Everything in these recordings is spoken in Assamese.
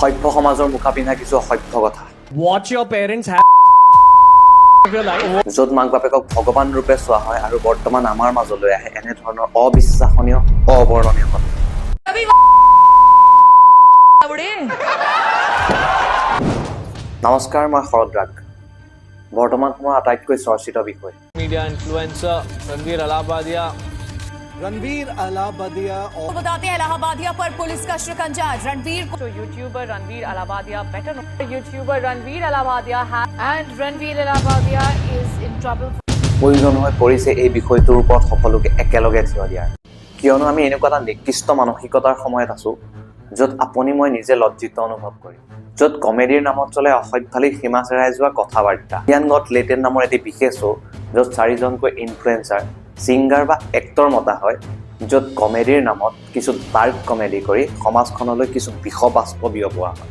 সভ্য সমাজৰ মুখা পিন্ধা কিছু অসভ্য কথা। Watch your parents have your life. য'ত মাক বাপেকক ভগৱান ৰূপে চোৱা হয় আৰু বৰ্তমান আমাৰ মাজলৈ আহে এনেধৰণৰ অবিশ্বাসনীয়, অবৰ্ণনীয় কথা। बुड़े। নমস্কাৰ, মই শৰৎ ৰাগ। বৰ্তমান সময়ৰ আটাইতকৈ চৰ্চিত বিষয় media influencer Ranveer Allahbadia. Ranveer Allahbadia और तो बताते हैं, इलाहाबादिया पर पुलिस का शिकंजा। रणवीर को So YouTuber Ranveer Allahbadia, better known YouTuber Ranveer Allahbadia has And Ranveer Allahbadia is in trouble. প্ৰয়োজন হৈ পৰিছে এই বিষয়টোৰ ওপৰত সকলোকে একেলগে থিয় দিয়াৰ, কিয়নো আমি এনেকুৱা এটা নিকৃষ্ট মানসিকতাৰ সময়ত আছো য'ত আপুনি মই নিজে লজ্জিত অনুভৱ কৰিম, য'ত কমেডিৰ নামত চলে অসভ্যালিৰ সীমা চেৰাই যোৱা কথা বাৰ্তা। ইণ্ডিয়ান গট লেটেণ্ট নামৰ এটি বিশেষ শ্ব', য'ত চাৰিজনকৈ ইনফ্লুৱেঞ্চাৰ, ছিংগাৰ বা এক্টৰ মতা হয়, য'ত কমেডিৰ নামত কিছু ডাৰ্ক কমেডি কৰি সমাজখনলৈ কিছু বিষবাষ্প বিয়পোৱা হয়।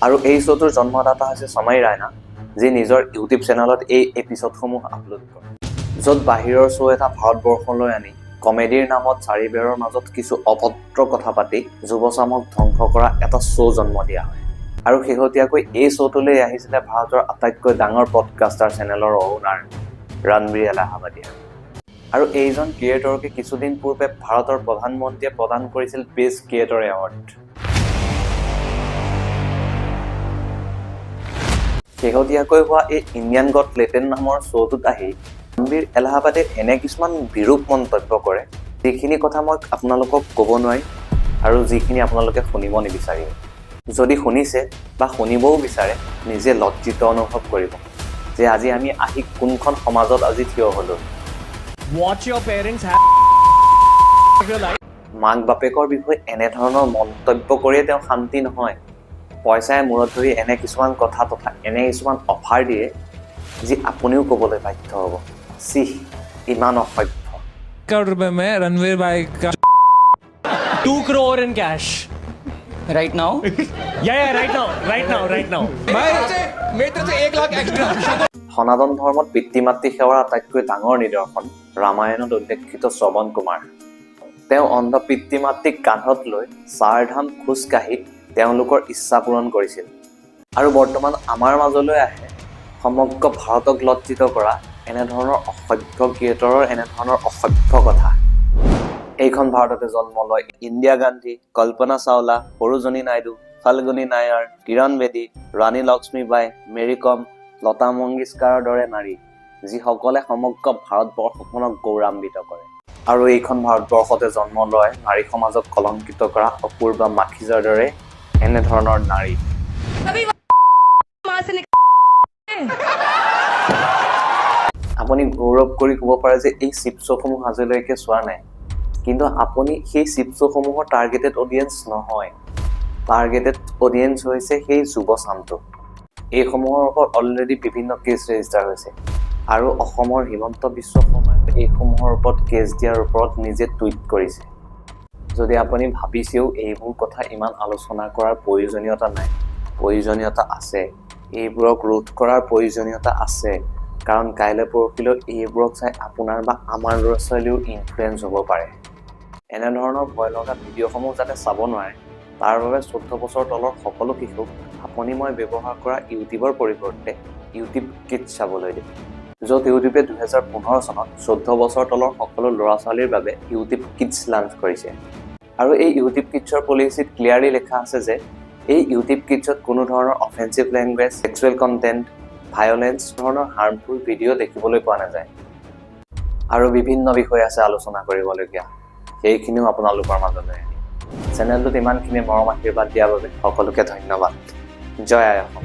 আৰু এই শ্ব'টোৰ জন্মদাতা হৈছে সময় ৰায়না, যি নিজৰ ইউটিউব চেনেলত এই এপিছডসমূহ আপলোড কৰে, য'ত বাহিৰৰ শ্ব' এটা ভাৰতবৰ্ষলৈ আনি কমেডিৰ নামত চাৰিবেৰৰ মাজত কিছু অভদ্ৰ কথা পাতি যুৱচামক ধ্বংস কৰা এটা শ্ব' জন্ম দিয়া হয়। আৰু শেহতীয়াকৈ এই শ্ব'টোলৈ আহিছিলে ভাৰতৰ আটাইতকৈ ডাঙৰ পডকাষ্টাৰ চেনেলৰ অ'নাৰ ৰণবীৰ এলাহাবাদিয়া। আৰু এইজন ক্ৰিয়েটৰকে কিছুদিন পূৰ্বে ভাৰতৰ প্ৰধানমন্ত্ৰীয়ে প্ৰদান কৰিছিল বেষ্ট ক্ৰিয়েটৰ এৱাৰ্ড। শেহতীয়াকৈ হোৱা এই ইণ্ডিয়ান গট লেটেণ্ট নামৰ শ্ব'টোত আহি ৰণবীৰ এলাহাবাদে এনে কিছুমান বিৰূপ মন্তব্য কৰে, যিখিনি কথা মই আপোনালোকক ক'ব নোৱাৰিম আৰু যিখিনি আপোনালোকে শুনিব নিবিচাৰিব। যদি শুনিছে বা শুনিবও বিচাৰে, নিজে লজ্জিত অনুভৱ কৰিব যে আজি আমি আহি কোনখন সমাজত আজি থিয় হ'লোঁ। Watch your parents have your life. মাক বাপেকৰ বিষয়ে এনেধৰণৰ মন্তব্য কৰিয়ে তেওঁ শান্তি নহয়, পইচাই মূৰত ধৰি এনে কিছুমান কথা তথা এনে কিছুমান অফাৰ দিয়ে যি আপুনিও ক'বলৈ বাধ্য হ'ব, চিহ, ইমান অসভ্য। करोड़ रुपए में रणवीर भाई का 2 crore in cash. Right now? Yeah, right now, right now, right now. भाई, मेरी तरफ से 1 लाख एक्स्ट्रा। সনাতন ধৰ্মত পিতৃ মাতৃ সেৱাৰ আটাইতকৈ ডাঙৰ নিদৰ্শন ৰামায়ণত উল্লেখিত শ্ৰৱণ কুমাৰ। তেওঁ অন্ধ পিতৃ মাতৃক কান্ধত লৈ চাৰধাম খোজকাঢ়ি তেওঁলোকৰ ইচ্ছা পূৰণ কৰিছিল। আৰু বৰ্তমান আমাৰ মাজলৈ আহে সমগ্ৰ ভাৰতক লজ্জিত কৰা এনেধৰণৰ অসভ্য ক্ৰিয়েটৰৰ এনেধৰণৰ অসভ্য কথা। এইখন ভাৰততে জন্ম লয় ইন্দিৰা গান্ধী, কল্পনা চাওলা, সৰোজনী নাইডু, ফাল্গুনী নায়াৰ, কিৰণ বেদী, ৰাণী লক্ষ্মীবাই, মেৰী কম, লতা মংগেশকাৰৰ দৰে নাৰী, যিসকলে সমগ্ৰ ভাৰতবৰ্ষখনক গৌৰৱান্বিত কৰে। আৰু এইখন ভাৰতবৰ্ষতে জন্ম লয় নাৰী সমাজক কলংকিত কৰা অপূৰ্বা মাখিজাৰ দৰে এনেধৰণৰ নাৰী। कभी मां से निकल। আপুনি গৌৰৱ কৰি ক'ব পাৰে যে এই চিপছসমূহ আজিলৈকে চোৱা নাই, কিন্তু আপুনি সেই চিপছসমূহৰ টাৰ্গেটেড অডিয়েঞ্চ নহয়। টাৰ্গেটেড অডিয়েঞ্চ হৈছে সেই যুৱচামটো। এইসমূহৰ ওপৰত অলৰেডি বিভিন্ন কেছ ৰেজিষ্টাৰ হৈছে আৰু অসমৰ হিমন্ত বিশ্ব শৰ্মাই এইসমূহৰ ওপৰত কেছ দিয়াৰ ওপৰত নিজে টুইট কৰিছে। যদি আপুনি ভাবিছেও এইবোৰ কথা ইমান আলোচনা কৰাৰ প্ৰয়োজনীয়তা নাই, প্ৰয়োজনীয়তা আছে। এইবোৰক ৰোধ কৰাৰ প্ৰয়োজনীয়তা আছে, কাৰণ কাইলৈ পৰহিলৈ এইবোৰক চাই আপোনাৰ বা আমাৰ ল'ৰা ছোৱালীও ইনফ্লুৱেঞ্চ হ'ব পাৰে। এনেধৰণৰ ভয় লগা ভিডিঅ'সমূহ যাতে চাব নোৱাৰে, তাৰ বাবে 14 বছৰ তলৰ সকলো শিশুক আপুনি মই ব্যৱহাৰ কৰা ইউটিউবৰ পৰিৱৰ্তে ইউটিউব কিডছ চাবলৈ দিম, য'ত ইউটিউবে 2015 চনত 14 বছৰ তলৰ সকলো ল'ৰা ছোৱালীৰ বাবে ইউটিউব কিডছ লাঞ্চ কৰিছে। আৰু এই ইউটিউব কিডছৰ পলিচিত ক্লিয়াৰলি লিখা আছে যে এই ইউটিউব কিডছত কোনো ধৰণৰ offensive language, sexual content, violence ধৰণৰ হাৰ্মফুল ভিডিঅ' দেখিবলৈ পোৱা নাযায়। আৰু বিভিন্ন বিষয় আছে আলোচনা কৰিবলগীয়া, সেইখিনিও আপোনালোকৰ মাজলৈ আনিম। চেনেলটোত ইমানখিনি মৰম আশীৰ্বাদ দিয়াৰ বাবে সকলোকে ধন্যবাদ। জয় আই অসম।